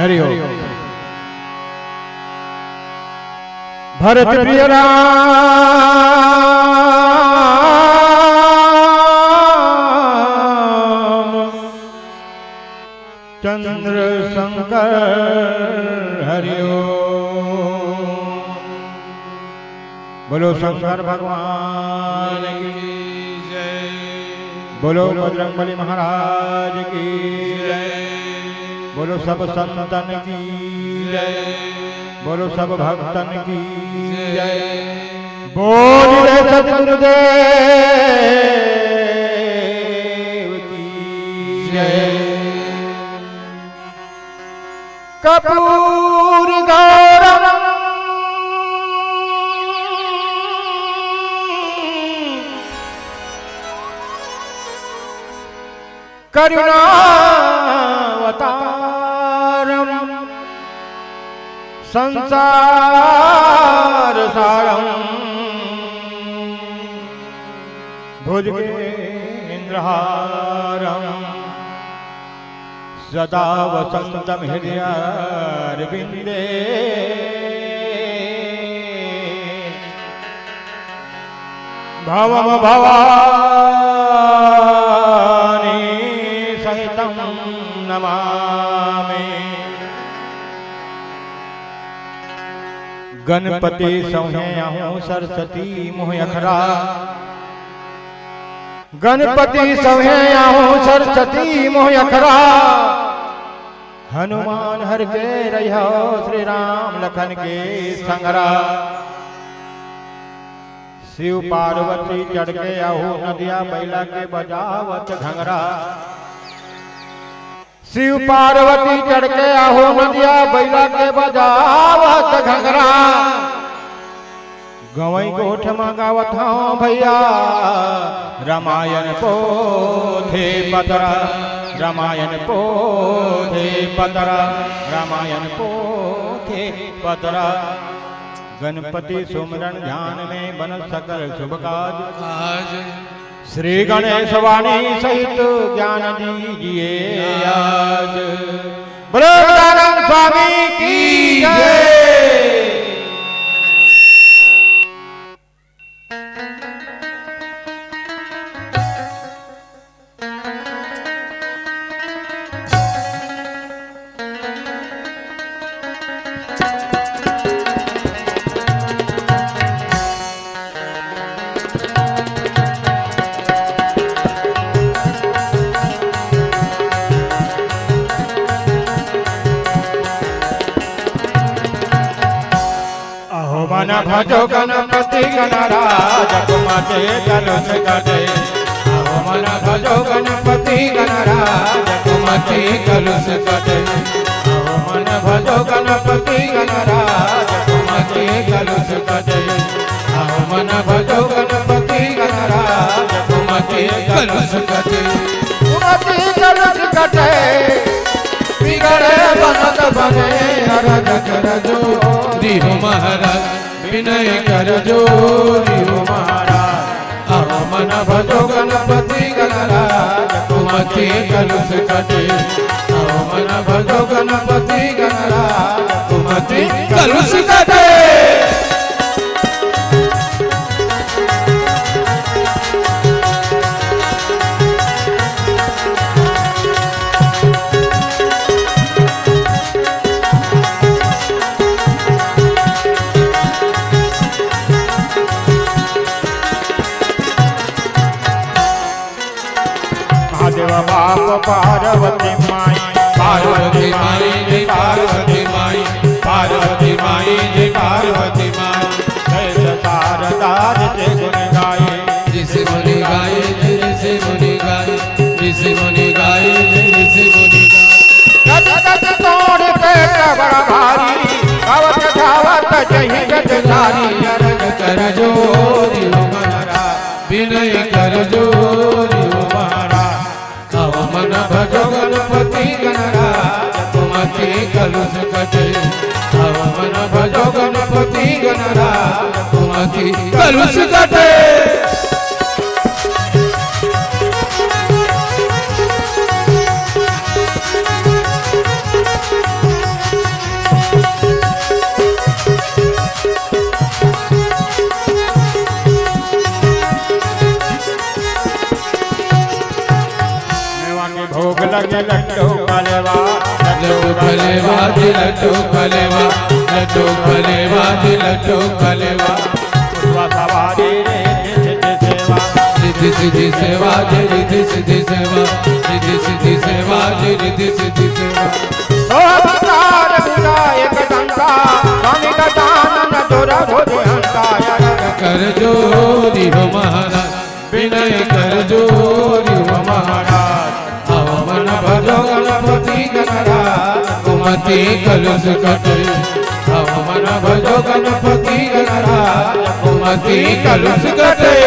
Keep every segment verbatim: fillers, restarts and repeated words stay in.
हरि ओम। भरत प्रिय राम चंद्र शंकर हरि ओम। बोलो शंकर भगवान की जय। बोलो बजरंगबली महाराज की जय। बोलो सब संतन की जय। बोलो सब भक्तन की जय। बोल रे सतगुरुदेव की जय। कर्पूर गौरम करुणावतारम संसार सारम भुजगेंद्रहारम सदा वसंतम हृदयारविंदे। भवम भवानी सहितम नमामि। गणपति सौंहे आहूं सरस्वती मोह अखरा। गणपति सौंहे आहूं सरस्वती मोह अखरा। हनुमान हर के रहियो श्री राम लखन के संगरा। शिव पार्वती चढ़ के आहूं नदिया बइला के बजावत घंगरा। शिव पार्वती चढ़ के आहूं नदिया बइला के बजावत घंगरा। गंवई गोठ म गावत हंव भइया, रामायण पोथी पतरा, रामायण पोथी पतरा, रामायण पोथी पतरा। गणपति सुमिरन ध्यान में बनत सकल सुभ काज। आज श्री गणेश वाणी सहित ज्ञान दीजिए आज। बोलो गजानन स्वामी की जय। अहो मन भजो गणपति गणराज, कुमति कलुष कटे। अहो मन भजो गणपति गणराज, कुमति कलुष कटे। अहो मन भजो गणपति गणराज, कुमति कलुष कटे। अहो मन भजो गणपति गणराज, कुमति कलुष कटे। कुमति कलुष कटे। बिगड़े बनत बने अरज कर जोरी हो महाराज, विनय कर जोरी हो महाराज। अहो मन भजो गणपति गणराज, कुमति कलुष कटे। अहो मन भजो गणपति गणराज, कुमति कलुष कटे। महादेव बाप पार्वती माई, पार्वती माई जी, पार्वती माई, पार्वती माई जी, पार्वती माई। जय शारदा जी के गुण गाए, ऋषि मुनि गाए जी, ऋषि मुनि गाए, ऋषि मुनि गाए जी, ऋषि मुनि गाए। गज गज तोड़ के कबर भारी, गावत गावत जही गज धारी। अरज कर जोरी हो महाराज, विनय कर जोरी हो महाराज। अहो मन भजो गणपति गणराज, कुमति कलुष कटे। अहो मन भजो गणपति गणराज, कुमति कलुष कटे। लड्डू कलेवा, लड्डू कलेवा जी, लड्डू कलेवा, लड्डू कलेवा जी, लड्डू कलेवा। पुष्पा सवारी रिद्धि सिद्धि सेवा। रिद्धि सिद्धि सेवा जी, रिद्धि सिद्धि सेवा। रिद्धि सिद्धि सेवा जी, रिद्धि सिद्धि सेवा। ओ भंडार पूजा एक संता, स्वामी गजानन जोरा भोज हंता। कर जोरी हो महाराज, विनय कर जोरी हो महाराज। अव मन भजो गणपति गणराज, कुमति कलुष कटे। अव मन भजो गणपति गणराज, कुमति कलुष कटे।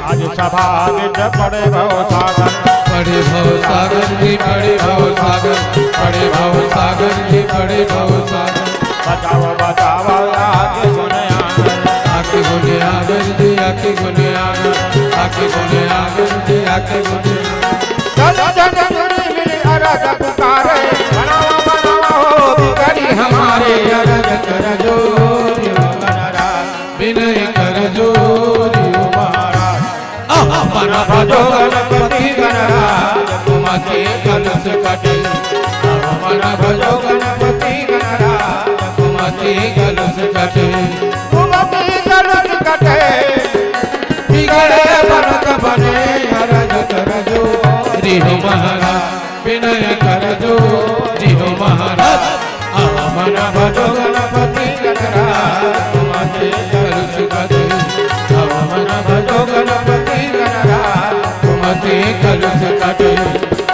आज सभा निज पड़े भव सागर। पड़े भव सागर जी, पड़े भव सागर। पड़े भव सागर जी, पड़े भव सागर। बचाओ, बचाओ, आके गुण आगर। आके गुण आगर जी, आके गुण आगर। आके गुण आगर जी, आके गुण आगर। जन जन मुनि मिल अरज पुकारे, बनावा, बनावा हो बिगड़ी हमारे। अरज कर जोरी हो गणराज, विनय कर जोरी हो महाराज। अव मन भजो गणपति गणराज, कुमति कलुष कटे। अव मन भजो गणपति गणराज, कुमति कलुष कटे। कुमति कलुष कटे। बिगड़े बनत बने, अरज कर जोरी हो महाराज, विनय कर जोरी हो महाराज। अव मन भजो गणपति गणराज, कुमति कलुष कटे। अव मन भजो गणपति गणराज, कुमति कलुष कटे।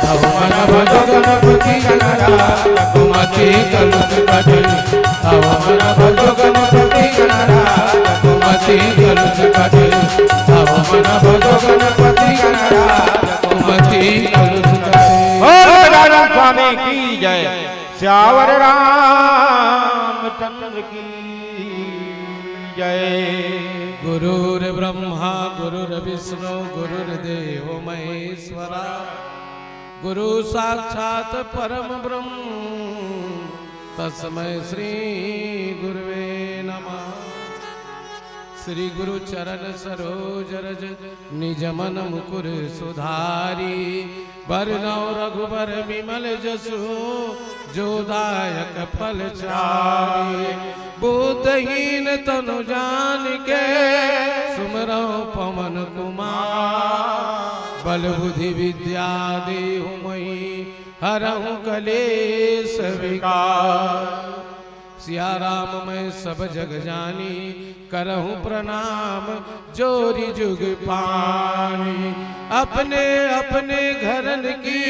अव मन भजो गणपति गणराज, कुमति कलुष कटे। अव मन भजो गणपति गणराज, कुमति कलुष कटे। अव मन भजो गणपति गणराज, कुमति कलुष कटे। बोल गजानन स्वामी की जय। सियावर रामचंद्र की जय। गुरुर्ब्रह्मा गुरुर्विष्णु गुरुर्देव महेश्वरा। गुरु साक्षात परम ब्रह्म तस्मै श्री गुरुवे नमः। श्री गुरु चरण सरोज रज निज मन मुकुर सुधारी। बरनउँ रघुबर बिमल जसु जो दायक फल चारी। बुद्धहीन तनु जानिके सुमिरउँ पवन कुमार। बल बुद्धि विद्या देहु मोहिं हरहु कलेस विकार। सिया राम मैं सब जग जानी, करहु प्रणाम जोरि जुग पानी। अपने अपने घरन की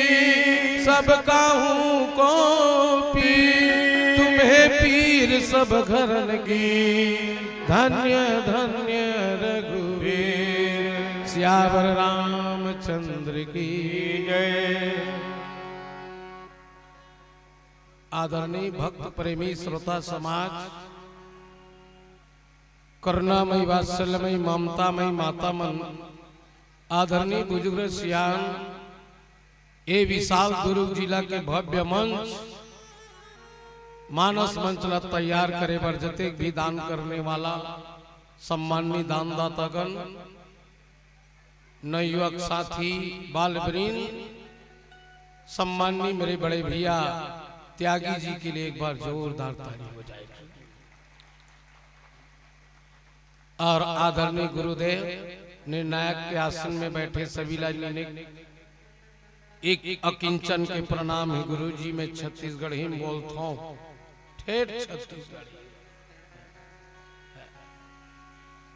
सब काहू को पीर, तुम्हें पीर सब घरन की, धन्य धन्य रघुवीर। सियावर रामचंद्र की जय। आदरणीय भक्त प्रेमी श्रोता समाज, करुणामयी वात्सल्यमयी ममतामयी माता मन, आदरणीय बुजुर्ग सियान, ए विशाल दुर्ग जिला के भव्य मंच मानस मंच ला तैयार करे बर जतेक भी दान करने वाला सम्माननीय दानदातागण, नवयुवक साथी, बाल वृंद, सम्माननीय मेरे बड़े भैया त्यागी जी के लिए एक बार जोरदार ताली हो जाए। और आदरणीय गुरुदेव निर्णायक के आसन में बैठे सभी ला नीने एक अकिंचन के प्रणाम हे गुरु जी। मैं छत्तीसगढ़ी में बोलथों, ठेठ छत्तीसगढ़ी।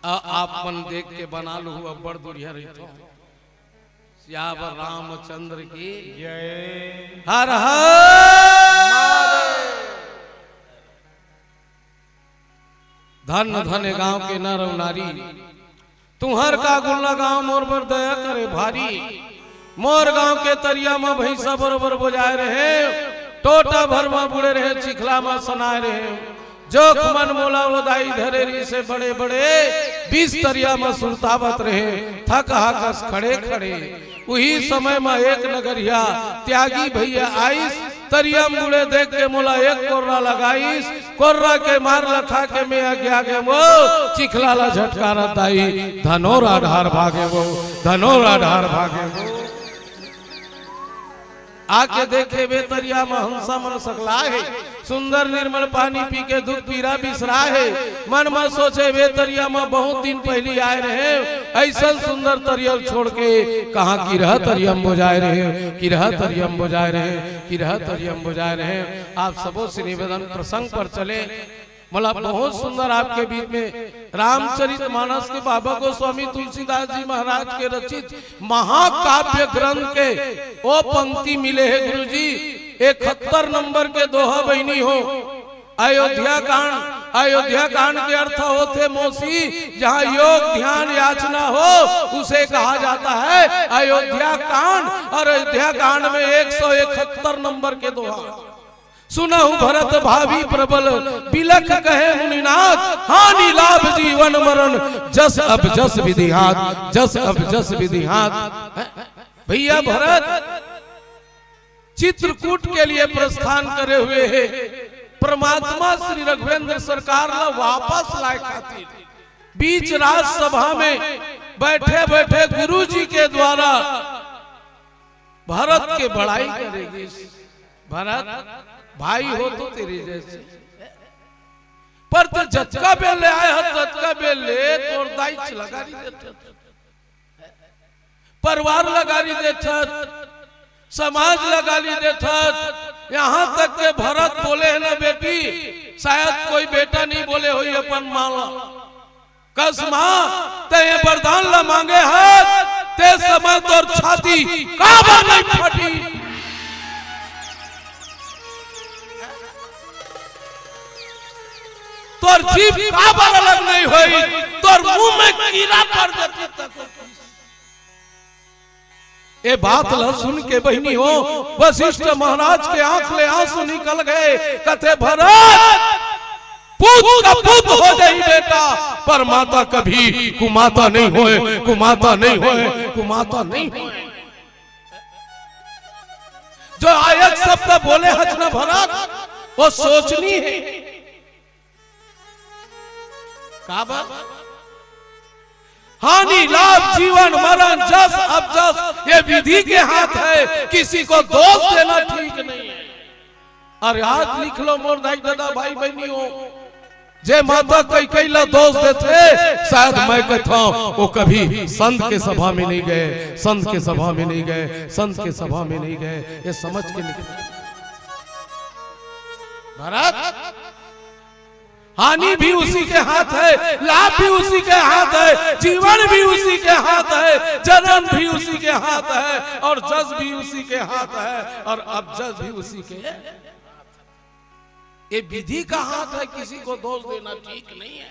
आ, आप मन देख के बना लूहू, अब्बड़ दुरिहा रहिथों। सियावर रामचंद्र की जय। हर हर। धन धन गांव के नर अउ नारी, तुंहर का गुण लगावं मोर बर दया करे भारी। मोर गांव के तरिया म भैंसा बरोबर बोजाए रहे, टोटा भर म बूड़े रहे, चिखला म सनाए रहे। जोख मन मोला ओदाई धरे रिहिसे बड़े बड़े, बीच तरिया म सुरतावत रहे, थकहा कस खड़े खड़े। उही समय म एक नगरिया त्यागी भइया आइस, तरिया म बूड़े देख के मोला एक कोर्रा लगाइस, कोर्रा के मार ल खा के में अज्ञा गे वो, चिखला ल झटकारत दाई, धनोरा डहार भागे वो, धनोरा डहार भागे वो। आके देखे वे तरिया म हंसा मन सकलाय हे, सुंदर निर्मल पानी पी के दुख पीरा बिसराय हे। मन म सोचे वे तरिया म बहुत दिन पहिली आय रहे, अइसन सुंदर तरिया ल छोड़ के कहाँ किरहा तरिया म बोजाय रहे, किरहा तरिया म बोजाय रहे, किरहा तरिया म बोजाय रहे। आप सबो से निवेदन प्रसंग पर चले। मोला बहुत सुंदर आपके बीच में रामचरित मानस के बाबा गोस्वामी तुलसीदास जी महाराज के रचित महाकाव्य ग्रंथ के ओ पंक्ति मिले हे गुरुजी, इकहत्तर नंबर के दोहा बहिनी हो। अयोध्या कांड, अयोध्या कांड के अर्थ होथे मौसी, जहाँ योग ध्यान याचना हो, उसे कहा जाता है अयोध्या कांड। और अयोध्या कांड में एक सौ इकहत्तर नंबर के दोहा। सुनहु भरत भावी प्रबल, बिलख कहे मुनिनाथ, हानि लाभ जीवन मरण, जस अब जस विधि हाथ, जस अब जस विधि हाथ। भैया भरत चित्रकूट के लिए प्रस्थान करे हुए हे, परमात्मा श्री रघुवेंद्र सरकार ला वापस लाय खातिर बीच राजसभा में बैठे बैठे गुरु जी के द्वारा भरत के बड़ाई करे गिस। भरत, भाई हो तो तेरे जैसे, पर ते जतका बेर ले आय हस, ततका बेर ले तोर दाई ल गारी देथस, परिवार ल गारी देथस, समाज ल गारी देथस। यहाँ तक के भरत बोले हे ना बेटी, शायद कोई बेटा नहीं बोले होही अपन माँ ला। कस माँ, तैं ये वरदान ला मांगे हस, ते समय तोर छाती काबर नहीं फटी? तोर जीभ काबर अलग नहीं होई? तोर मुंह में कीरा पर जाती तक। ए बात ला सुन के बहिनी हो, वशिष्ठ महाराज के आंख ले आंसू निकल गए। कथे, भरत, पूत का पूत हो जाही बेटा, पर माता कभी कुमाता नहीं होय, कुमाता नहीं होय, कुमाता नहीं होय। जो आयक शब्द बोले हस ना भरत, वो सोचनी हे। काबर? हानि लाभ जीवन मरण जस अब जस, ये विधि के हाथ है, किसी को दोष देना ठीक नहीं है। अउ याद लिख लो मोर दाई ददा भाई बहिनी हो, जे माता कैकई ला दोष देथे, शायद मैं कहता हूं वो कभी संत के सभा में नहीं गए, संत के सभा में नहीं गए, संत के सभा में नहीं गए। ये समझ के निकल भरत, हानि भी उसी के हाथ है, लाभ भी उसी के हाथ है, जीवन भी उसी के हाथ है, जन्म भी उसी के हाथ है और जस भी उसी के हाथ है और अब जस भी उसी के। ये विधि का हाथ है, किसी को दोष देना ठीक नहीं है।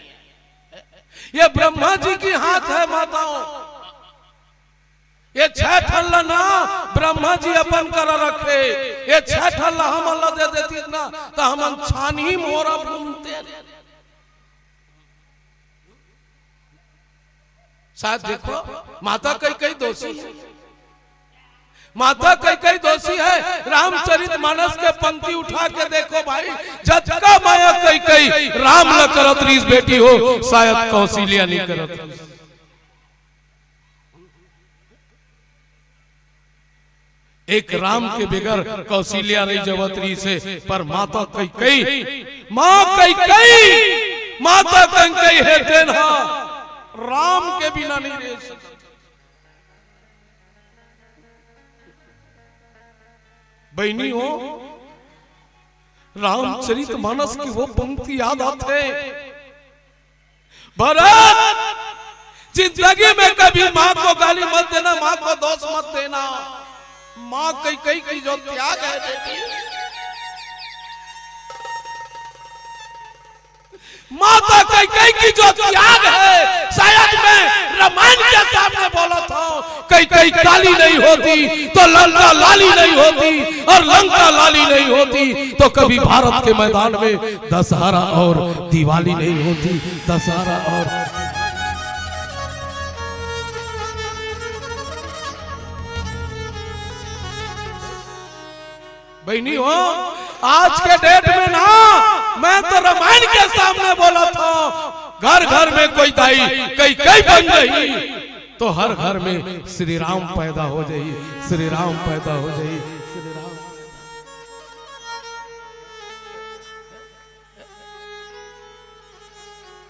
ये ब्रह्मा जी की हाथ है माताओं। ये छह ठन ला ना ब्रह्मा जी अपन करा रखे, ये छह ठन ला हमन ला दे देतिस ना, त हमन छानही मोरा घूमते। शायद देखो, माता कैकई दोषी है, माता कैकई दोषी है। रामचरित मानस के पंक्ति उठा के देखो भाई, जतका मया कैकई राम ला करत रहिस बेटी हो, शायद कौशल्या नहीं करत रहिस। एक राम के बगैर कौशल्या नहीं जवत रहिस हे, पर माता कैकई, माँ कैकई, माता कैकई हे तेन हा राम के बिना नहीं रह सकत। बहिनी हो, रामचरित मानस की वो पंक्ति याद आथे, भरत, जिंदगी में कभी माँ को गाली मत देना, माँ को दोष मत देना। माँ कैकई की जो त्याग है बेटी, माता कैकई की जो त्याग है, शायद मैं रामायण के सामने बोलत हूँ, कैकई काली नहीं होती तो लंका लाली नहीं होती, और लंका लाली नहीं होती तो कभी भारत के मैदान में दशहरा और दिवाली नहीं होती। दशहरा और बहिनी हो, आज के डेट में ना, मैं तो रामायण के सामने बोलत हंव, घर घर में कोई दाई कई कई बन जाही, तो हर घर में श्री राम पैदा हो जाही, श्री राम पैदा हो जाही, श्री राम।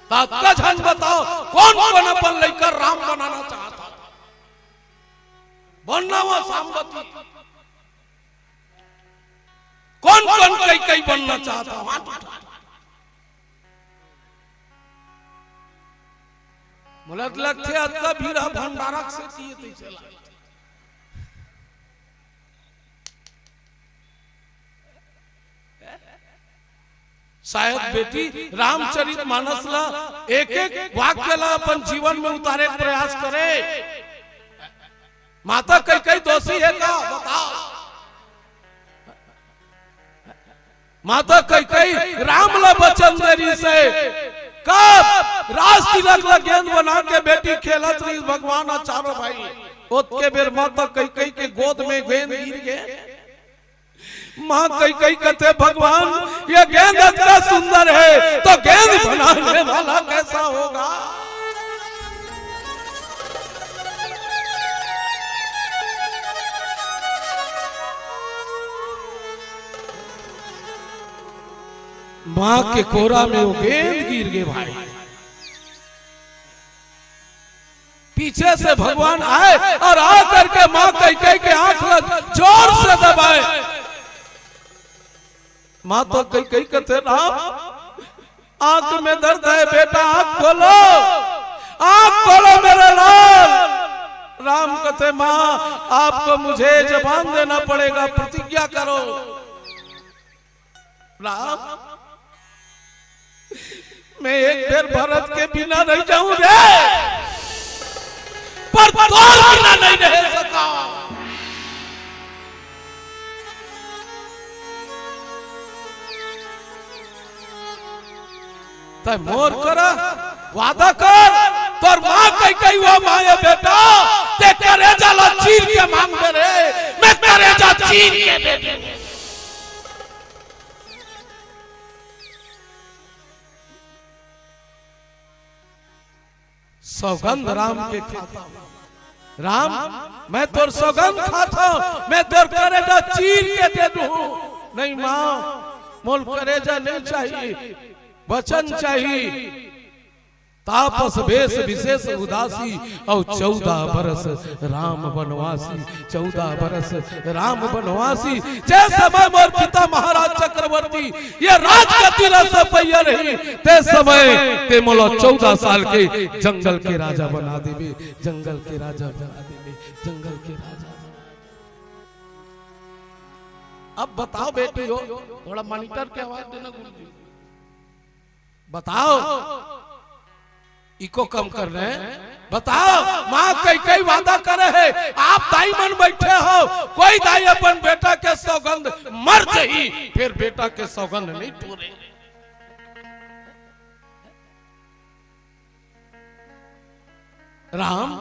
त अतका झन बताओ, कोन कोन अपन लइका राम बनाना चाहत हे? बनना वो सामवती। कोन कोन कई कई बनना चाहत हे? हाथ उठा। मोला त लगथे अतका भीड़ ह भंडारा के सेती ए तइसे लागथे। शायद बेटी रामचरित मानस ला एक एक वाक्य ला अपन जीवन में उतारे के प्रयास करे। माता कैकई दोषी हे का? बताओ। माता कैकई राम ला वचन दे रहिस हे, कब रास तिलक ला गेंद बना के बेटी खेलत रहिस, भगवान ह चारों भाई, ओतके बेर माता कैकई के गोद में गेंद गिर गे। माँ कैकई कथे, भगवान, ये गेंद अतका सुंदर हे, तो गेंद बनाने वाला कैसा होगा? माँ के कोरा में वो गेंद गिर गे भाई। पीछे से भगवान आए और आ करके माँ कैकई के आंख ला जोर से दबाए। माँ तो कैकई कथे, राम, आंख में दर्द है बेटा, आंख खोलो, आंख खोलो मेरे लाल। राम कथे, माँ, आपको मुझे जबान देना पड़ेगा, प्रतिज्ञा करो। राम, मैं एक बेर भरत के बिना रह जाऊं रे, पर तोर बिना नहीं रह सका। तै मोर करा वादा कर, तोर माँ कैकई, वो माँ ये बेटा, ते करेजा ला चीर के मांग दे रे, मैं करेजा चीर के दे दे। सौगंध राम के खाता हूँ। राम, मैं तोर सौगंध खाता हूँ, मैं तोर करेजा चीर के दे दूँ। नहीं माँ, मोल करेजा नहीं चाहिए, वचन चाहिए। तापस भेष विशेष उदासी, अउ चौदह बरस राम बनवासी, चौदह बरस राम बनवासी। जे समय मोर पिता महाराज चक्रवर्ती ये राजगद्दी ला सपैया रही, ते समय ते मोला चौदह साल के जंगल के राजा बना देबे, जंगल के राजा बना देबे, जंगल के राजा बना देबे। अब बताओ बेटी हो, थोड़ा मॉनिटर के आवाज देना गुरुजी। बताओ, इको कम कर रहे हैं। बताओ, माँ कैकई वादा करे हे, आप दाई मन बैठे हो, कोई दाई अपन बेटा के सौगंध मर जाही, फिर बेटा के सौगंध नहीं पूरे। राम,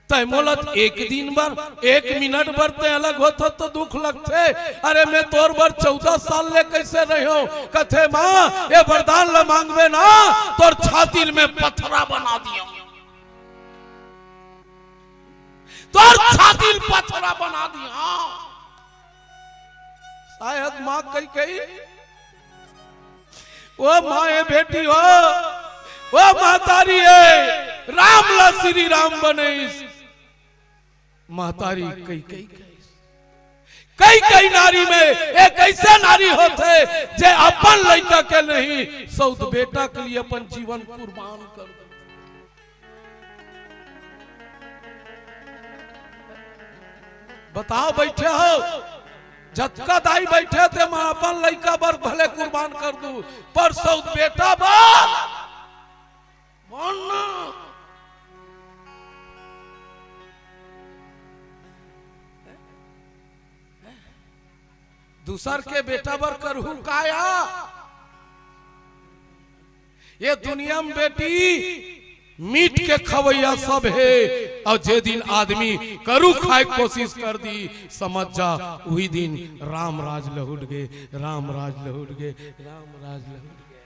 तै मोला एक दिन बर, एक मिनट बर तै अलग होत हस तो दुख लगथे। अरे मैं तोर बर चौदह साल ले कैसे रह्यों? कथे माँ, ये वरदान ला मांगबे ना, तोर छाती ल मैं पथरा बना दियों, तोर छाती ल पथरा बना दियों। शायद माँ कैकई, ओ माँ ए बेटी हो, ओ महतारी ए, राम ला श्री राम बनइस। महतारी कैकई कहिस। कैकई नारी में एक ऐसे नारी होथे, जे अपन लइका के नहीं, सौत बेटा के लिए अपन जीवन कुर्बान कर दे। बताओ, बैठे हो, जतका दाई बैठे ते, मैं अपन लइका बर भले कुर्बान कर दूं, पर सौत बेटा बर मन। दूसर के बेटा बर करहू काया? ये दुनिया में बेटी मीठ के खवैया सब हे, अउ जे दिन आदमी करू खाए के कोशिश कर दी, समझ जा, उही दिन राम राज लहुट गे, राम राज लहुट गे, राम राज लहुट गे।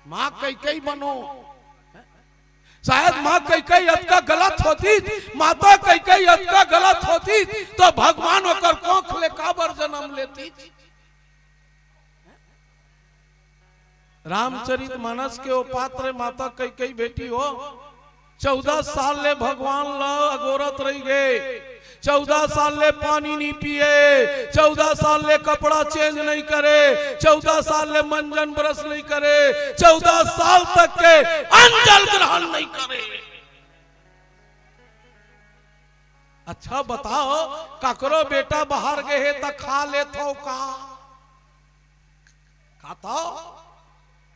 माँ कैकई बनो, शायद माँ कैकई अतका गलत होती, माता कैकई अतका गलत होती, तो भगवान ओकर कोख ले काबर जन्म लेती? रामचरित मानस के ओ पात्र, माता कैकई बेटी हो, चौदह साल ले भगवान ला अगोरत रहि गे। चौदह साल ले पानी नहीं पिए, चौदह साल ले कपड़ा change नहीं करे, चौदह साल ले मंजन brush नहीं करे, चौदह साल तक के अन्न जल ग्रहण नहीं करे। अच्छा बताओ, ककरो बेटा बाहर गे हे त खा लेथो का? खाथो?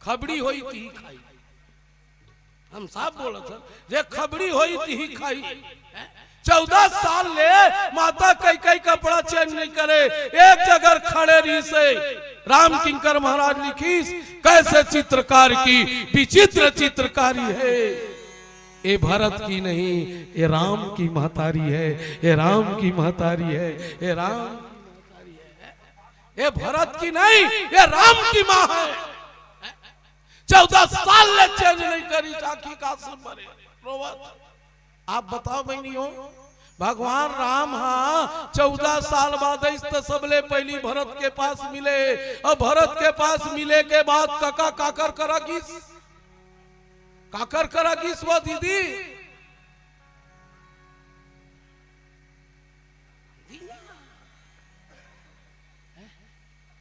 खबड़ी होई तिही खाई। हम साफ बोलत हन, जे खबड़ी होई तिही खाई। चौदह साल ले माता कैकई कपड़ा change नहीं करे, एक जगह खड़े रहिसे। राम किंकर महाराज लिखिस, कैसे चित्रकार की विचित्र चित्रकारी है। ए भरत की नहीं, ए राम की महतारी है, ए राम की महतारी है, ए राम की महतारी है। ए भरत की नहीं, ए राम की माँ है। चौदह साल ले change नहीं करी, आँखी का आंसू भरे, रोवत। आप बताओ बहिनी हो, भगवान राम हा चौदह साल बाद अइस त सबले पहिली भरत के पास मिले, अउ भरत के पास मिले के बाद कका काकर करा गिस, काकर करा गिस वो दीदी?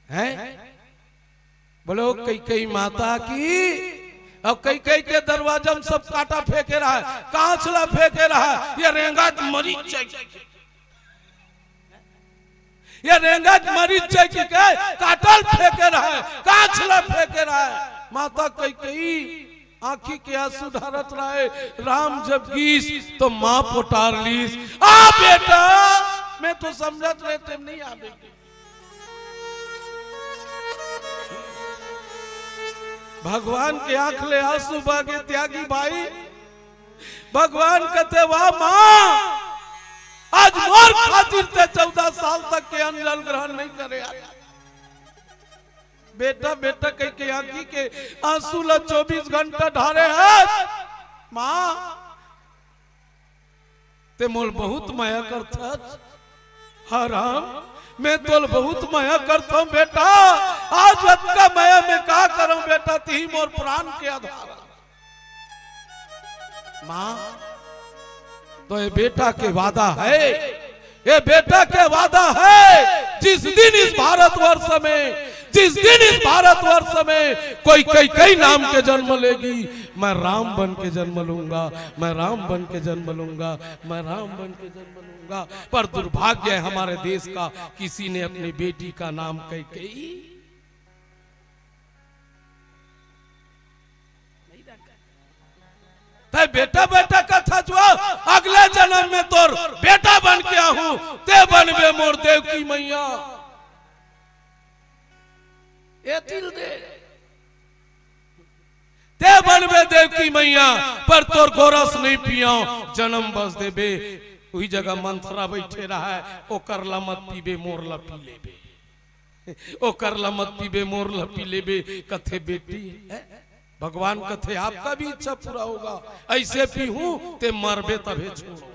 हैं? बोलो कैकई माता की। अब कैकई के दरवाजा में सब कांटा फेंके रहा है, कांच ला फेंके रहा है, ये रेंगत मरी जाए, ये रेंगत मरी जाए कि के कांटा ल फेंके रहा है, कांच ला फेंके रहा है। माता कैकई आंखी के आंसू ढारत रहे। राम जब गिस तो माँ पोटार लिस, आ बेटा, मैं तो समझत रहे तेम नहीं आबे। भगवान के आंख ले आंसू बह गे, त्यागी भाई। भगवान कथे, वाह माँ, आज मोर खातिर ते चौदह साल तक के अन्न जल ग्रहण नहीं करे। बेटा बेटा कहिके आंखी के आंसू ला चौबीस घंटा ढारे हे। माँ, ते मोल बहुत मया करथस। हाँ राम, मैं तोल बहुत मया करथंव बेटा। आज अतका मया मैं का करंव बेटा, तिही मोर प्राण के आधार। माँ, तो ये बेटा के वादा है, ये बेटा के वादा है, जिस दिन इस भारतवर्ष में, जिस दिन इस भारतवर्ष में कोई कैकई नाम के जन्म लेगी, मैं राम बन के जन्म लूंगा, मैं राम बन के जन्म लूंगा, मैं राम बन के जन्म लूंगा। पर दुर्भाग्य है हमारे देश का, किसी ने अपनी बेटी का नाम कैकई नहीं रखा। ते बेटा बेटा कथा जो, अगले जन्म में तोर बेटा बन के आहूं, ते बनबे मोर देवकी मैया। ए तिल दे, ते बनबे देवकी मैया, पर तोर गोरस नहीं पियाव, जन्म बस देबे। उही जगह मंथरा बैठे रहा है, ओकर ला मत पीबे, मोर ला पी लेबे। ओकर ला मत पीबे, मोर ला पी लेबे, कथे बेटी। भगवान कथे, आपका भी इच्छा पूरा होगा, ऐसे पीहूं ते मरबे तभे छोड़ो।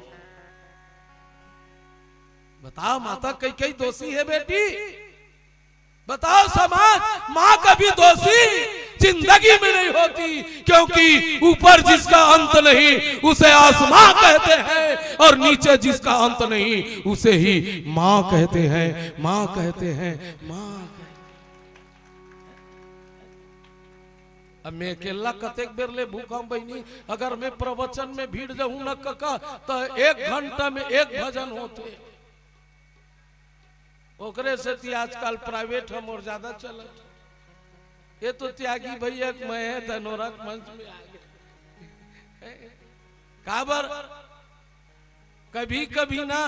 बताओ, माता कैकई दोषी है बेटी? बताओ समाज, माँ कभी दोषी जिंदगी में नहीं होती, क्योंकि ऊपर जिसका अंत नहीं उसे आसमां कहते हैं, और नीचे जिसका अंत नहीं उसे ही माँ कहते हैं, माँ कहते हैं, माँ कहते हैं। अब मैं अकेला कतेक बेर ले भूखम बहिनी, अगर मैं प्रवचन में भिड़ जाहूं ना कका, त एक घंटा में एक भजन होथे। ओकरे सेती आजकल private ह मोर ज्यादा चलत। ये तो त्यागी भैया के मैं है, धनोरा के मंच में आ गए। काबर? कभी कभी ना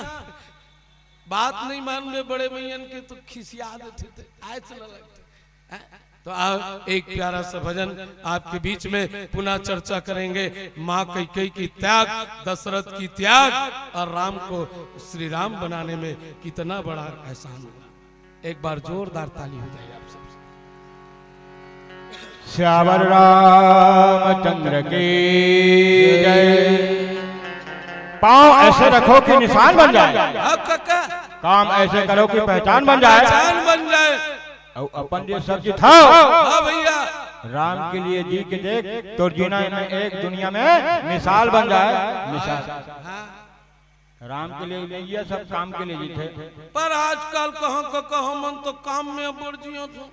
बात नहीं मान में बड़े भैयन के तो खिसिया देथे, ते आए चला लगथे। हैं? तो आओ, एक प्यारा सा भजन आपके बीच में पुनः चर्चा करेंगे। माँ कैकेयी की त्याग, दशरथ की त्याग और राम को श्री राम बनाने में कितना बड़ा एहसान हुआ। एक बार जोरदार ताली हो जाए आप सबसे। सियावर रामचंद्र की जय। पाँव ऐसे रखो कि निशान बन जाए, अब काका, काम ऐसे करो कि पहचान बन जाए। पहचान बन जाए। और अपन जे सब चीज था, हाँ भैया, राम के लिए जी के देख, तोर जीना में एक दुनिया में मिसाल बन जाए। मिसाल। हाँ, राम के लिए, ये सब काम के लिए जी थे। पर आजकल कहाँ का कहाँ मन तो काम में अब्बड़ जियो थो।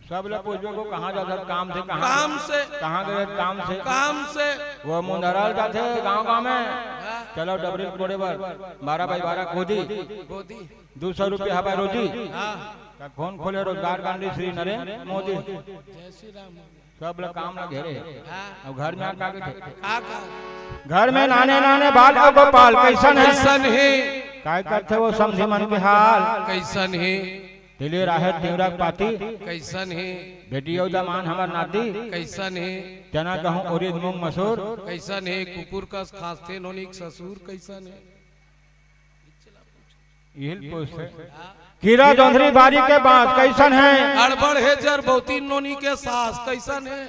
सब लोग पूछो को कहाँ जाता, काम से, कहाँ काम से, कहाँ गए, काम से। काम से। वो मुंदरल जाते गांव गांव में, हाँ, चलो डबरी कोड़े बर, बारह बाई बारह खोदी, गोदी। दो सौ रुपये हवा रोजी। हाँ, का कौन खोले रोजगार गांधी श्री नरेंद्र मोदी। जय श्री राम। सब लोग काम ला घेरे। हाँ, अब घर में आके आगे थे। का का? घर में नाने नाने बाल और गोपाल कैसन है? कैसन है? काय करथे वो समधी मन के हाल? कैसन है? तिली राहेर तिवरा के पाती, कैसन है? बेटी और दमान हमर नाती। कैसन है? चना गहूं उरीद मूंग मसूर, कैसन है? कुकुर कस खांसथे नोनी के ससुर कैसन है? यही पूछथे। कीरा जोंधरी बारी के बांस कैसन है? अड़बड़ है जर बहुती नोनी के सास कैसन है?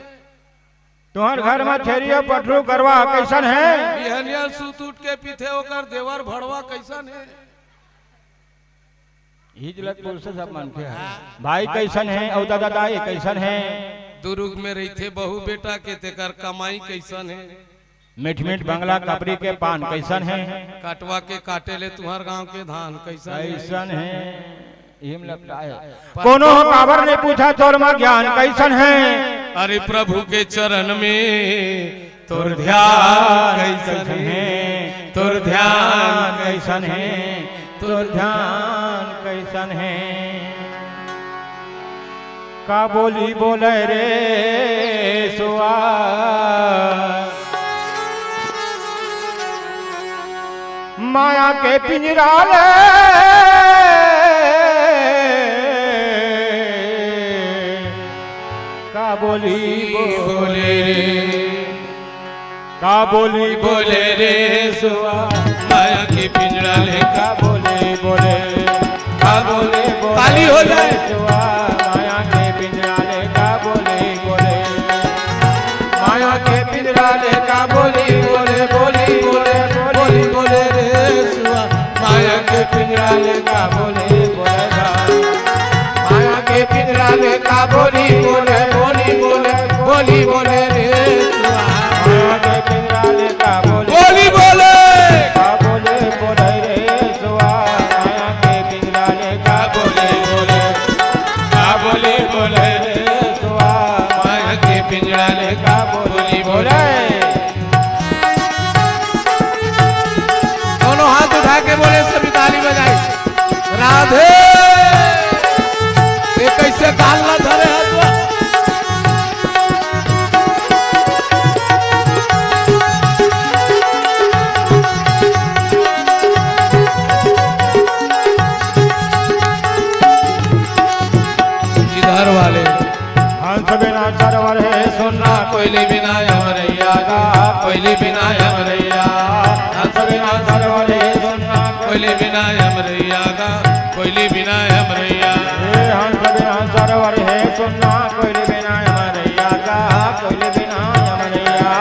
तुहर घर में छेरी और पठरू गरवा कैसन है? बिहनिया सूत उठ के पीथे ओकर देवर भड़वा कैसन है? यही लग पूछथे सब मन के। भाई कैसन है और दादा दाई कैसन है? दुरुग में रहिथे बहू बेटा के, तेकर कमाई कैसन है? मीठ मीठ बंगला कपरी के पान कैसन है? कटवा के काटे ले तुहर गांव के धान कैसन है? कैसन है? इही में लपटा है। कोनो हो काबर नहीं पूछा तोर मा ज्ञान कैसन है? अरे प्रभु के चरण में तोर ध्यान कैसन है? तोर ध्यान कैसन है? तोर ध्यान कैसन है? का बोली बोले रे सुआ, माया के पिंजरा ले का बोली बोले रे, का बोली बोले रे सुआ, माया के पिंजरा ले का बोली बोले, का बोली बोले। ताली हो जाए। सुआ, माया के पिंजरा ले का बोली बोले, माया के पिंजरा ले का बोली बोले, बोली बोले, बोली बोले रे सुआ, माया के पिंजरा ले का बोली बोले गा। माया के पिंजरा ले का बोली बोले, बोली बोले, बोली बोले रे सुआ। माया के पिंजरा ले का बोली बोली बोले। का बोली बोले रे सुआ। माया के पिंजरा ले का बोली बोले, का बोली बोले रे सुआ। माया के पिंजरा ले का बोली बोले। दोनों हाथ उठा के बोले, सभी ताली बजाई। राधे। ये कैसे गाल ला धरे हाथ ला? इधर वाले। हंस बिना सरवर है सुन्ना, कोयली बिना अमरैया गा, कोयली बिना अमरैया। हंस बिना सरवर है सुन्ना, कोयली बिना अमरैया गा, कोयली बिना अमरैया। हे हंस बिना सरवर है सुन्ना, कोयली बिना अमरैया गा, कोयली बिना अमरैया।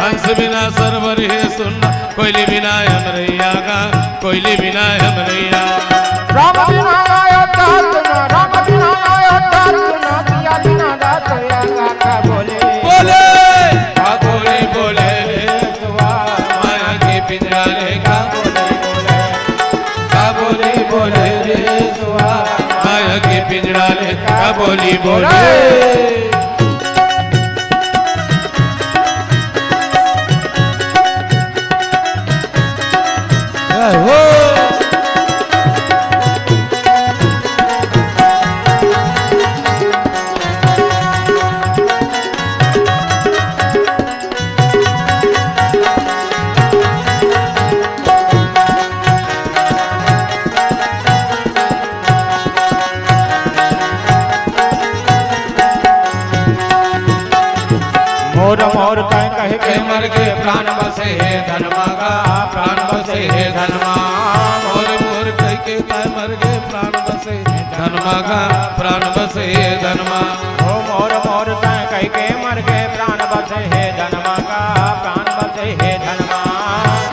हंस बिना सरवर है सुन्ना, कोयली बिना अमरैया गा, कोयली बिना अमरैया। राम बिना आयो तार ना, राम बिना आयो तार ना, दिया बिना दातया का, का बोले। बोले। का बोले बोले रे सुआ। माया के पिंजरा ले का बोले बोले। का बोले बोले रे सुआ। माया के पिंजरा ले का बोली बोले। मोर मोर तैं कहि के मर गे प्राण बसे हे धन मांगा, प्राण बसे हे धन मांगा। मोर मोर कहि के तैं मर गे प्राण बसे हे धन मांगा, प्राण बसे हे धन मांगा। ओ मोर मोर तैं कहि के मर गे प्राण बसे हे धन मांगा, प्राण बसे हे धन मांगा।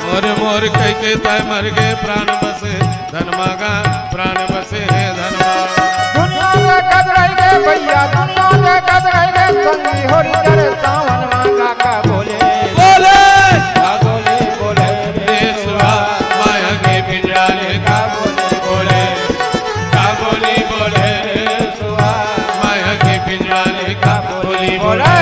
मोर मोर कहि के तैं मर गे प्राण बसे धन मांगा, प्राण बसे हे धन मांगा। दुनिया देखत रहि गे भैया, दुनिया देखत रहि गे, संगी होरी चढ़े सावन मांगा का बोले। बोले। का बोले बोले रे सुआ, माया के पिंजरा ले का बोले बोले। का बोली बोले रे सुआ, माया के पिंजरा ले का बोली बोले।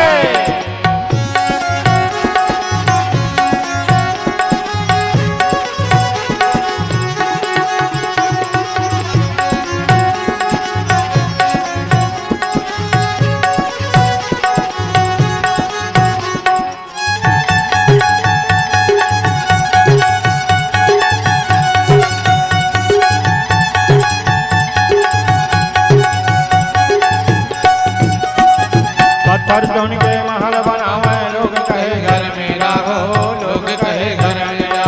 पत्थर चुन के महल बनावे, लोग कहे घर मेरा हो, लोग कहे घर मेरा।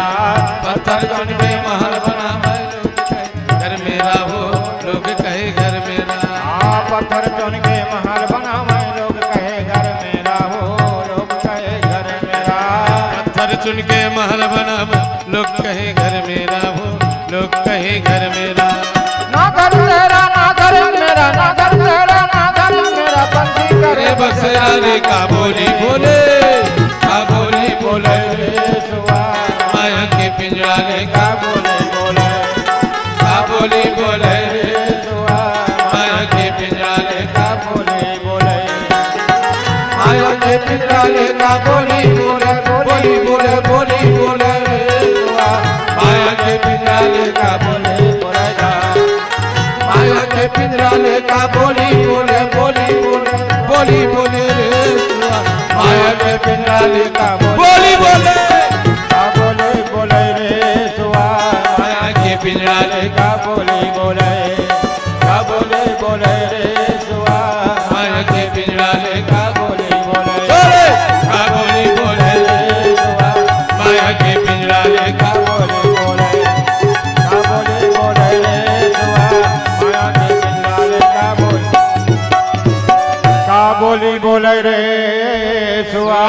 पत्थर चुन के महल बनावे, लोग कहे घर मेरा हो, लोग कहे घर मेरा। हाँ, पत्थर चुन के महल बनावे, लोग कहे घर मेरा हो, लोग कहे घर मेरा। पत्थर चुन के महल बनावे, लोग कहे घर मेरा हो, लोग कहे घर मेरा। ना घर तेरा, ना घर मेरा, ना घर तेरा, ना घर मेरा, पंछी करे अरे बसेरा रे का बोली बोले, का बोली बोले रे सुआ। माया के पिंजरा ले का बोली बोले, का बोली बोले रे सुआ। माया के पिंजरा ले का बोली बोले। माया के पिंजरा ले का बोली बोले, बोली बोले, बोली बोले रे सुआ। माया के पिंजरा ले का बोली बोले जा। माया के पिंजरा ले का बोली बोले, बोली बोले, बोली बोले रे सुआ। माया के पिंजरा ले का बोली बोले। का बोली बोले रे सुआ। माया के पिंजरा ले का बोली बोले। का बोली बोले रे सुआ। माया के पिंजरा ले का बोली बोले। बोले। का बोली बोले रे सुआ। माया के पिंजरा ले का बोली बोले। का बोली बोले रे सुआ। माया के पिंजरा ले का बोली। का बोली बोले रे सुआ।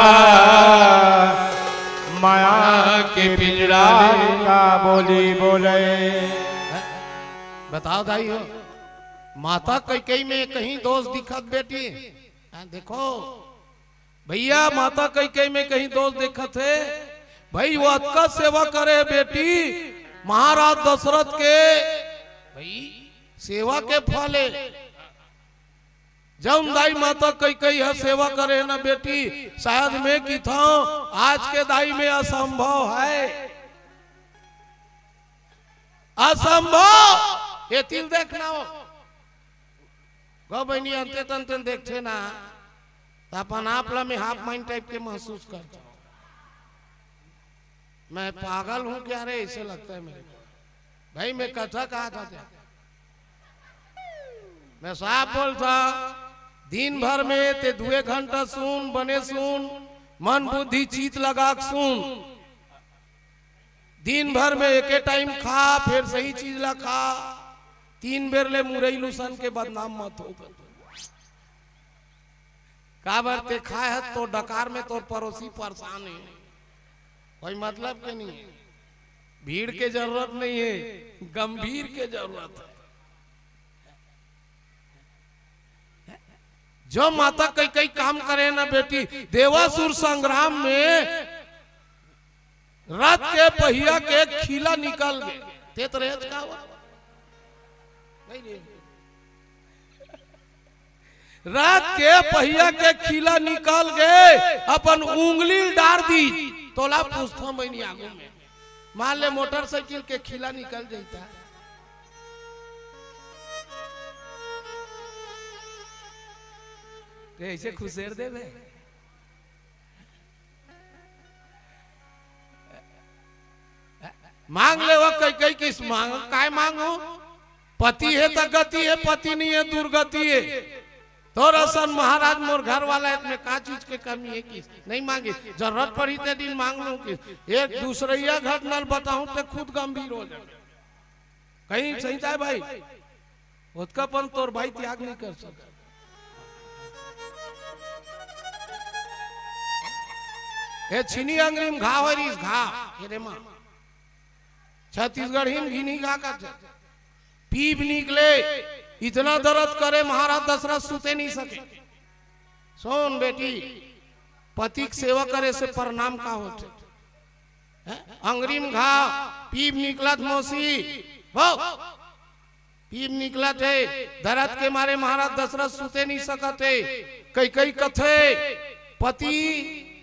माया के पिंजरा ले का बोली बोले। बताओ दाई हो, माता कैकेयी में कहीं दोष दिखत बेटी? हाँ, देखो भैया, माता कैकेयी में कहीं दोष दिखत हे? भाई, वो अतका सेवा करे हे बेटी, महाराज दशरथ के, भाई, सेवा के फल हे। जौन दाई माता कैकेयी ह सेवा करे हे ना बेटी, शायद मैं किथंव, आज के दाई में असंभव हे, असंभव। ये तिल देखना हो, गौ बहिनी अंते तंते देखथे ना, त अपन आप ला में हाफ माइंड टाइप के महसूस करथंव। मैं पागल हूं क्या रे, ऐसे लगता है मेरे को। भाई, मैं कथा कहा था क्या? मैं साफ बोलथंव, दिन भर में ते दुए घंटा सुन, बने सुन, मन बुद्धि चित लगा के सुन। दिन भर में एके टाइम खा, फिर सही चीज ला खा, तीन बेर ले मुरई लूसन के बदनाम मत हो। काबर ते खाए हस, तोर डकार में तोर पड़ोसी परेशान हे, कोई मतलब के नहीं हे। भीड़ के जरूरत नहीं हे, गंभीर के जरूरत हे। जो माता कैकेयी काम करे ना बेटी, देवासुर संग्राम में रथ के पहिया के खीला निकल गे। ते तो रेच का हुआ? नहीं रे। रथ के पहिया के खीला निकल गे, अपन उंगली डार दी। तोला पूछथंव बहिनी आगू में, मान ले मोटरसाइकिल के खीला निकल जइता, ते ऐसे खुसेर देबे? मांग ले वो कैकेयी किस मांग, काय मांगू? पति हे त गति हे, पति नहीं हे दुर्गति हे। तोर असन महाराज मोर घर वाला हे, एमे का चीज के कमी हे किस? नहीं मांगे, जरूरत पड़ही ते दिन मांग लूं किस? एक दूसरइया घटना ल बताहूं ते खुद गंभीर हो जाबे। कहीं सही ताय भाई, ओतका पन तोर भाई त्याग नहीं कर सका। ए छीनी अंगरी म घाव होय रिहिस, घाव। ए रे मां, छत्तीसगढ़ी म घिनी घा कथे। पीप निकले, इतना दरद करे महाराज दसरथ सुते नहीं सके। सुन बेटी, पति के सेवा करे से परनाम का होथे? हैं? अंगरी म घाव, पीप निकलत मौसी, हो, पीप निकलत हे, दरद के मारे महाराज दसरथ सुते नहीं सकत हे। कई कई कथे, पति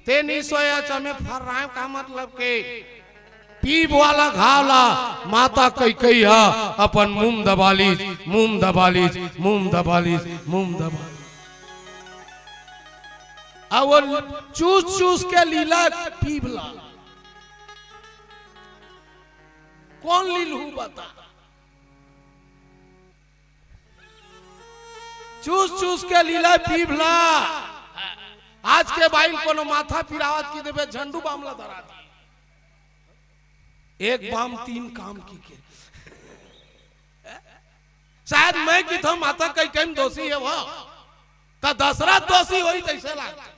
ते नहीं सोया, चमे फर्राए का मतलब के? पीप वाला घाव ला माता कई कई हा अपन मुंह दबा लीस, मुंह दबा लीस, मुंह दबा लीस, मुंह दबा लीस। अब वो चूस चूस के लीला पीप ला। कौन लीलहू बता? चूस चूस के लीला पीप ला। आज के बाई ल कोनो माथा पिरावत कि देबे झंडू बाम ला धरा दी। एक बाम तीन काम की के। शायद मैं किथों माता कई कई म दोषी हे वो, त दसरथ दोषी होही तइसे लागथे।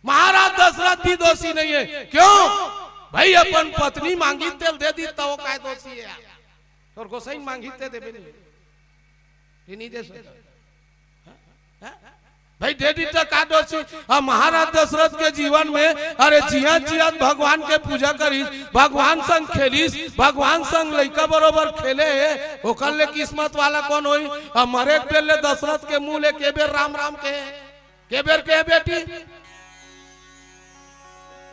महाराज दसरथ भी दोषी नहीं हे। क्यों? भाई अपन पत्नी मांगी तेल दे दी त वो काय दोषी हे यार? तोर गोसाई मांगी ते देबे नहीं। ये नहीं दे सकता। हाँ? हाँ? भाई दे दी त का दोषी? अब महाराज दसरथ के जीवन में, अरे जिया जिया भगवान के पूजा करिस, भगवान संग खेलिस, भगवान संग लइका बरोबर खेले हे, ओकर ले किस्मत वाला कौन होही? अब मरे के बेर ले दसरथ के मुंह ले के बेर राम राम कहे, के बेर कहे बेटी?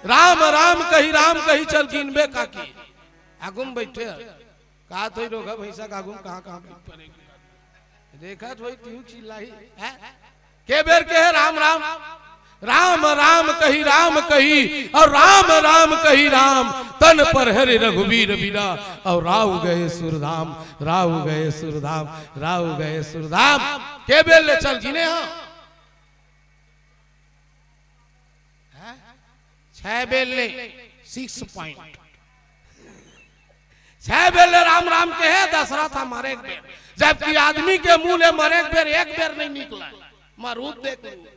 राम राम कही, राम कही, चल गिनबे काकी। आगू म बइठे हे। का तो रोगा भैंसा का आगू म कहाँ कहाँ बइठ पड़े। देखत होही तिहू चिल्लाही, हैं? के बेर कहे राम राम, राम राम कही, राम कही, अउ राम राम कही राम, तन पर हरे रघुबीर बिना, अउ राव गए सुरधाम, राव गए सुरधाम, राव गए सुरधाम। के बेर ले चल गिने हा? हैं? छह बेर ले, सिक्स पॉइंट। छह बेर ले राम राम कहे दसरथ हा मरे के बेर, जबकि आदमी के मुंह ले मरे के बेर एक बेर नहीं निकले। मरूद देख लू।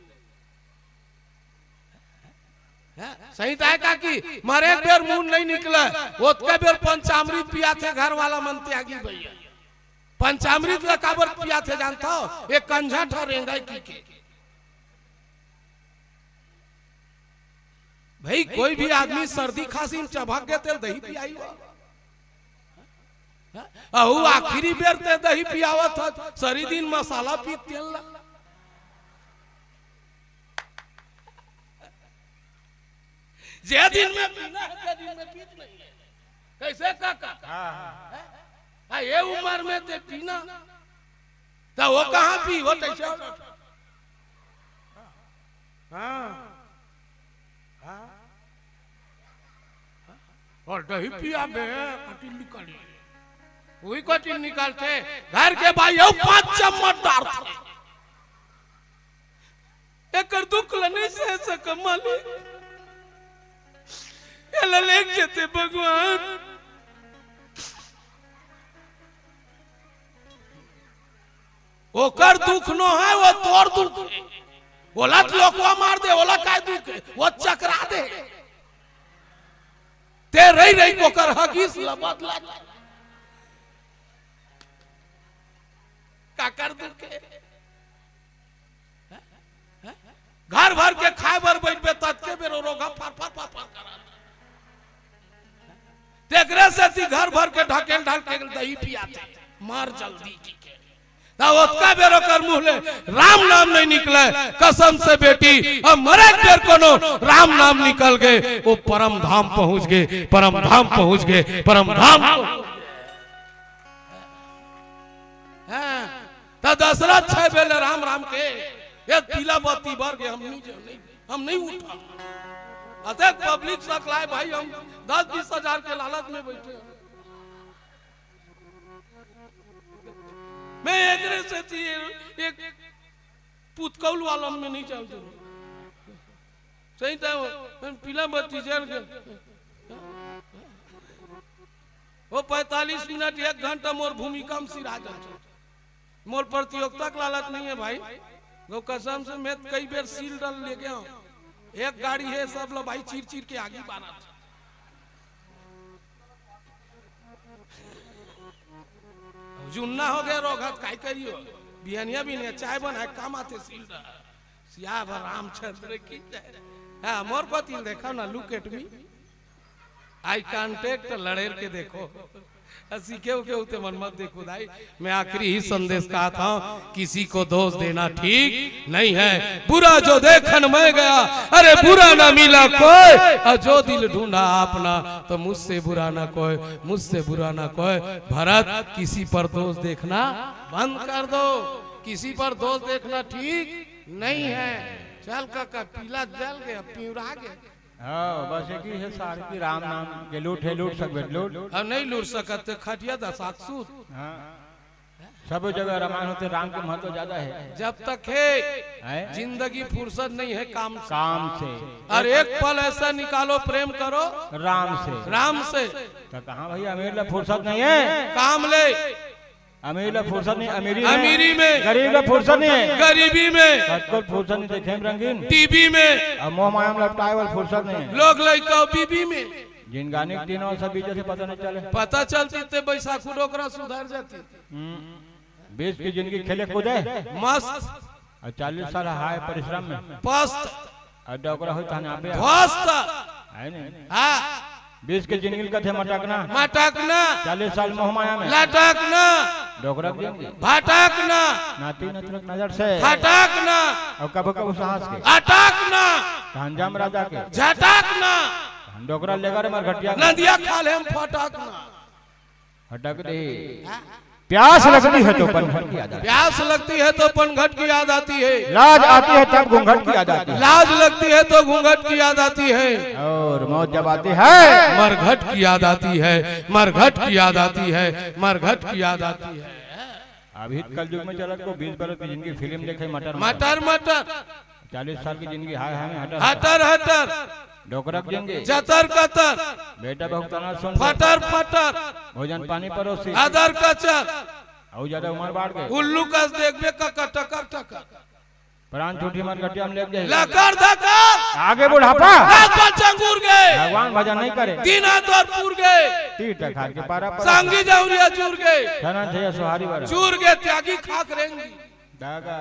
हैं? सही ताय काकी, मरे के बेर मुंह नहीं निकले, ओतके बेर पंचामृत पियाथे घर वाला मन त्यागी भैया। पंचामृत ला काबर पियाथे जानथव? एक कंझा ठा रेंगय की के। भाई, कोई भी आदमी सर्दी खांसी म चभक गे तेला दही पियाही वो। अहू आखिरी बेर ते दही पियावत हस, सरी दिन मसाला पीत तेल ला। जे दिन में पीना हे, ते दिन में पीत नहीं हे। कइसे काका? हाँ, हाँ। हैं? हाँ, ये उमर में ते पीना, त वो कहाँ पी, वो तइसे हो? हाँ। हाँ। अउ दही पियाबे, कटिन निकाली। वही कटिन निकालथे, घर के बाई अउ पांच चम्मच डारथे। एकर दुख ल नहीं सह सकम मालिक, एला लेग जेते भगवान। ओकर दुख नो हे, वो तोर दुख हे। ओला त लोकवा मार दे, ओला काय दुख हे? वो चकरा दे। ते रही रही ओकर हगीस ल बदला। काकर दुख हे? घर भर के खाए बर बइठबे, ततके बेर ओ रोगा फर फर फर फर करत। तेकरे सेती घर भर के ढकेल ढकेल दही पियाथे, मर जल्दी की के। त ओतका बेर ओकर मुंह ले राम नाम नहीं निकले। कसम से बेटी, अब मरे के बेर कोनो राम नाम निकल गे, वो परम धाम पहुंच गे, परम धाम पहुंच गे, परम धाम पहुंच गे। हाँ, त दसरथ छह बेर ले राम राम कहे, ये पीला बत्ती बर गे, हम नहीं, हम नहीं, हम नहीं उठा। अतेक पब्लिक सकलाय भाई, हम दस बीस हजार के लालच में बइठे हन। मैं एकरे सेती एक पुतकौल वाला में नहीं जाओ जरूर। सही था वो, पीला बत्ती जल के। वो पैंतालीस मिनट, एक घंटा मोर भूमिका में सिरा जाता। मोर प्रतियोगिता के लालच नहीं है भाई। गौ कसम से मैं कई बेर सील डल लेके आऊं। एक गाड़ी है, सब ला भाई चीर चीर के आगी बारत। जुन्ना हो गया रोग हाथ, काय करियो? बिहनिया बिहनिया चाय बनाए काम आते सील डल। सिया भर रामचंद्र की जय। हाँ, मोर को तिल देखा ना, look at me। Eye contact लड़ेर के देखो। सीखे उके उते मन मत देखो दाई। मैं आखिरी ही संदेश कहा था, किसी को दोष देना ठीक नहीं है। बुरा जो देखन मैं गया, अरे बुरा ना मिला कोई, और जो दिल ढूंढा अपना, तो मुझसे बुरा ना कोई, मुझसे बुरा ना कोई। भरत, किसी पर दोष देखना बंद कर दो, किसी पर दोष देखना ठीक नहीं है। चल काका, पीला जल गया, पिउरा गया। हाँ, बस एक ही है सार की राम नाम के लूट है, लूट सकबे लूट। अब नहीं लूट सकत ते खटिया दा साक्षुत। हाँ, सब जगह रामायण होते, राम के महत्व ज्यादा है। जब तक है हैं? जिंदगी फुर्सत नहीं है काम से। काम से। और एक पल ऐसा निकालो, प्रेम करो राम से। राम से। तो कहाँ भैया, अमीर ला फुर्सत नहीं है काम ले। अमीर ला फुर्सत नहीं, अमीरी में। अमीरी में। गरीब ला फुर्सत नहीं है। गरीबी में। सबको फुर्सत नहीं, देखे में रंगीन। टीवी में। अब मोह माया में लपटाए वाला फुर्सत नहीं है। लोग लइका बीबी में। जिनगानी के तीनों सब बीच से पता नहीं चले। पता चलती ते बैसाखू डोकरा सुधर जाती। हम्म। बीस की जिंदगी खेले कूदे। मस्त। और चालीस साल हाय परिश्रम में। पस्त। और डोकरा होई तहन आपे। ध्वस्त। है नहीं। हाँ। बीस के जिंदगी कथे मटकना। मटकना। चालीस साल मोह माया में। लटकना। डोकरा के जिंदगी। भटकना। नाती नतरक नजर से। खटकना। और कभो कभो साहस के। अटकना। तहन जाम राजा के। झटकना। तहन डोकरा लेगा रे मरघटिया के। नदिया खाले में फटकना। फटक दे। हाँ। प्यास लगती है तो पनघट की याद आती है। प्यास लगती है तो पनघट की याद आती है। लाज आती है तब घूंघट की याद आती है। लाज लगती है तो घूंघट की याद आती है। और मौत जब आती है। मरघट की याद आती है, मरघट की याद आती है, मरघट की याद आती है। अभी कलयुग में चलत को बीस बरस की जिंदगी फिल्म देखे मटर मटर। मटर मटर। चालीस साल की जिंदगी हाय हाय में हटर हटर हटर। डोकरक जिंदगी। जतर कतर। बेटा बहु तना सुन। फटर फटर। भोजन पानी परोसी। अदर कचर। अउ ज्यादा उम्र बाढ़ गए। उल्लू कस देखबे ककर टकर टकर। प्राण छूटी मर गटिया में लेके जाए। लकर धकर। आगे बुढ़ापा। लाल पाल चंगुर गए। भगवान भजन नहीं करे। दीना दौर पुर गए। तीर तखार के पारा पर। सांगी जौरिया चूर गए। धनंजय सोहारी वाला। चूर गए त्यागी खाक रेंगी। दागा।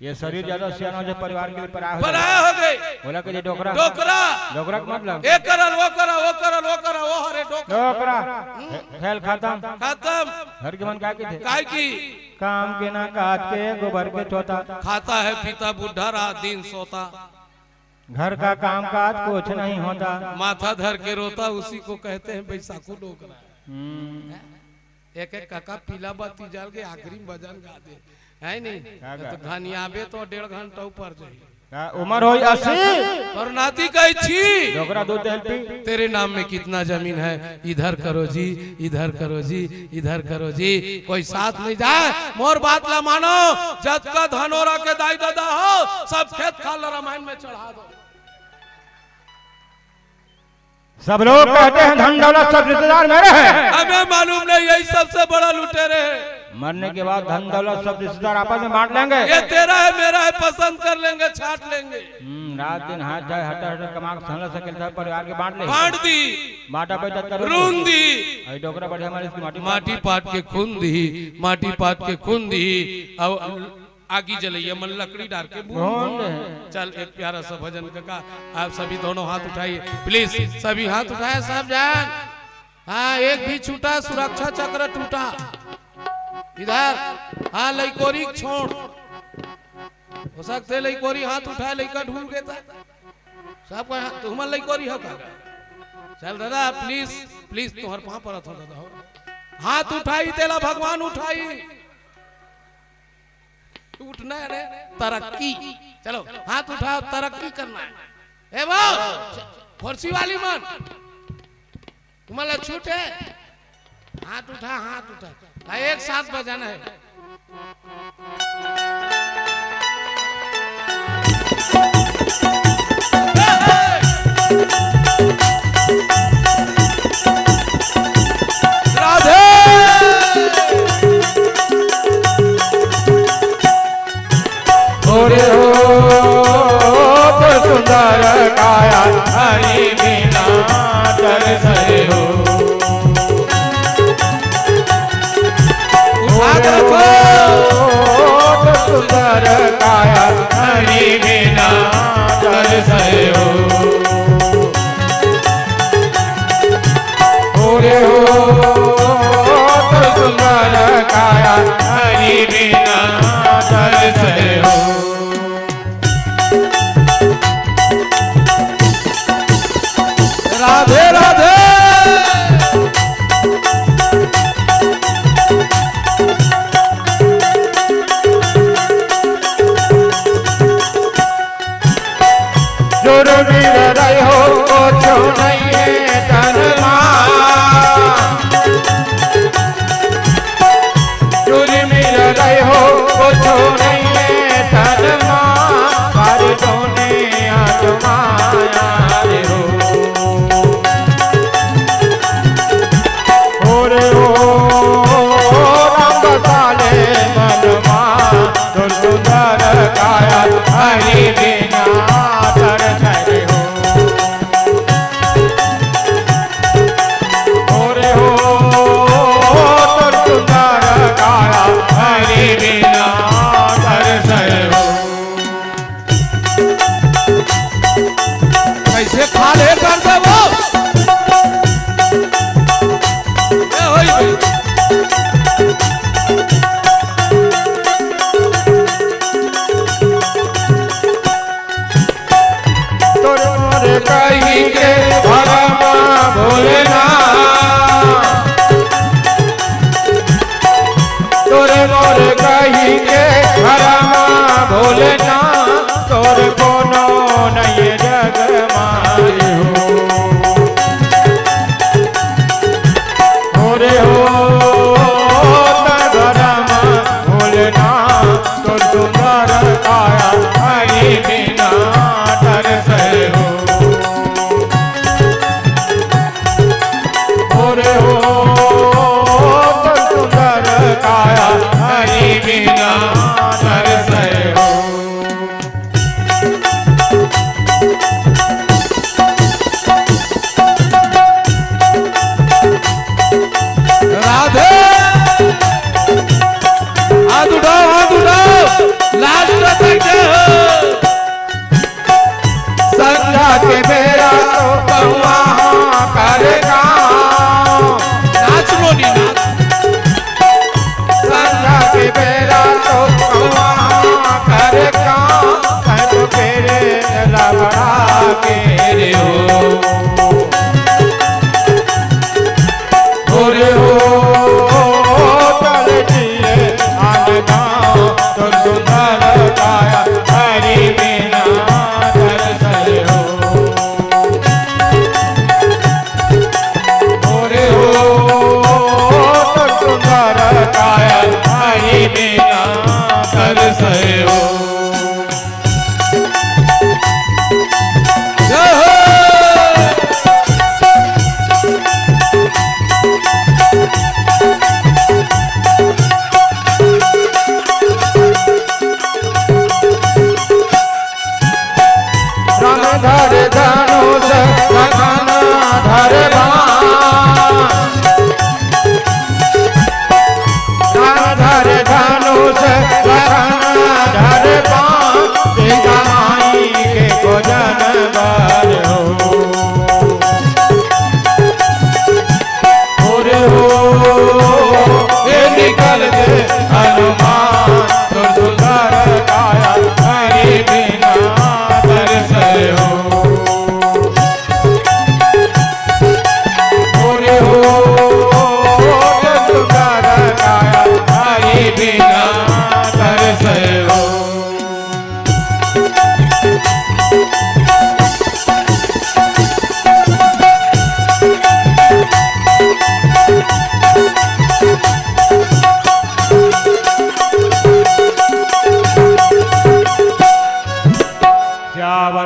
ये शरीर ज्यादा सियाना हो जाए, परिवार के लिए पराया हो जाए। पराया हो गए। बोला कि ये डोकरा। डोकरा। डोकरा का मतलब? एक करल, वो करा, वो करल, वो करा, वो हरे डोकरा। डोकरा। खे-, खेल खत्म। खत्म। घर के मन काय कथे? काय की? काम के ना काज के, गोबर के चोता। खाता है पीता बुढ़ा, रात दिन सोता। घर का काम काज कुछ नहीं होता। माथा धर के रोता, उसी को कहते हैं बैसाखू डोकरा। हम्म। एक एक काका पीला बत्ती जल के आखिरी में भजन गा दे, है नहीं? का गा? तो घनियाबे तो डेढ़ घंटा ऊपर जाई। का उम्र होई अस्सी? और नाती कही छी। डोकरा दूध दे पी। तेरे नाम में कितना जमीन है, इधर करो जी, इधर करो जी, इधर करो जी। कोई साथ नहीं जाए, मोर बात ला मानो। जतका धनोरा के दाई ददा हो, सब खेत खाल ला रामायण में चढ़ा दो। सब लोग कहते हैं धन दौलत सब रिश्तेदार मेरे हैं। हमें मालूम नहीं, यही सबसे बड़ा लुटेरे हैं। मरने के बाद धन दौलत सब रिश्तेदार आपस में बांट लेंगे। ये तेरा है, मेरा है, पसंद कर लेंगे, छाट लेंगे। हम्म, रात दिन हाथ जाए, हटर हटर कमा के सहला सकेल था, परिवार के बांट ले। बांट दी। बांटा पे तक करो। रून दी। अरे डोकरा बढ़िया मारे इसकी माटी माटी पाट के खून दी, माटी पाट के खून दी। अब आगी जलैया मन लकड़ी डार के भून भून दे। चल, एक प्यारा सा भजन काका, आप सभी दोनों हाथ उठाइए, please, सभी हाथ उठाए, सब जन। हाँ, एक भी छूटा, सुरक्षा चक्र टूटा। इधर, हाँ, लइकोरी छोड़। हो सकते लइकोरी हाथ उठाए, लइका ढूंढ देता। सब कोई हाथ, तुमन लइकोरी हो का? चल दादा, please, please, तुम्हारे पाँव परत हो दादा हो। हाथ उठाई, तेला भगवान उठाई। उठना है रे, तरक्की। चलो, हाथ उठाओ, तरक्की करना है। ए वो, फरसी वाली मन, तुम्हारा छूट है? हाथ उठा, हाथ उठा। ला, एक साथ बजाना है। राधे। ओरे हो तो सुंदर काया हरि बिना तरसै हो। उठा के रखो। ओरे हो तो सुंदर काया हरि बिना तरसै हो। ओरे हो तो सुंदर काया हरि बिना तरसै हो। राधे राधे। जुर्मी रहिहो कुछु नइये तन मा। जुर्मी रहिहो कुछु नइये तन मा। पर जोने आत्मा यार हो। ओरे हो राम बसाले मन मा। तो सुंदर काया हरि बिना तरसै हो। ओरे हो तो सुंदर काया हरि बिना तरसै हो। कैसे खा ले कर दे वो। ए होई भाई। तोर मोर कही के भरम भोलेनाथ। तोर मोर कही के भरम भोलेनाथ। तोर कोनो नइये जग माई हो। ओरे हो तोर भरम भोलेनाथ। तोर सुंदर काया हरि बिना तरसै हो। ओरे हो तोर सुंदर काया हरि बिना तरसै हो। राधे। हाथ उठाओ, हाथ उठाओ। लास्ट तक जय हो। संझा के बेरा तो कौआ कर गाँव। नाच मोनी, नाच। संझा के बेरा तो कौआ कर गाँव। तैं तो बेरे लबड़ा के रे हो। ओरे हो तल जिए आन गाँव। तो सुंदर काया हरि बिना तरसै हो। ओरे हो तो सुंदर काया हरि बिना तरसै हो। जय हो। राम धरे धनुष लखन धरे बाण। राम धरे धनुष लखन धरे बाण। सीता माई के खोजन बर हो। ओरे हो, ए निकल दे हनुमान, तो सुंदर काया हरि बिना तरसै हो।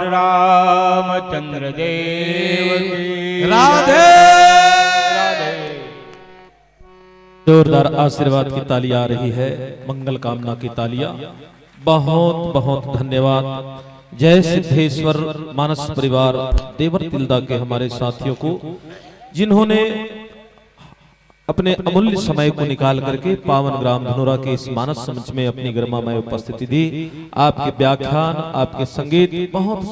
रामचंद्र देव की राधे। राधे। जोरदार आशीर्वाद की ताली आ रही है, मंगल कामना की तालियां। बहुत बहुत धन्यवाद। जय सिद्धेश्वर मानस परिवार देवर तिल्दा के हमारे साथियों को, जिन्होंने अपने अमूल्य समय को निकाल करके पावन ग्राम धनोरा के इस मानस मंच में अपनी गरिमामय उपस्थिति दी। आपके व्याख्यान, आपके संगीत बहुत सुंदर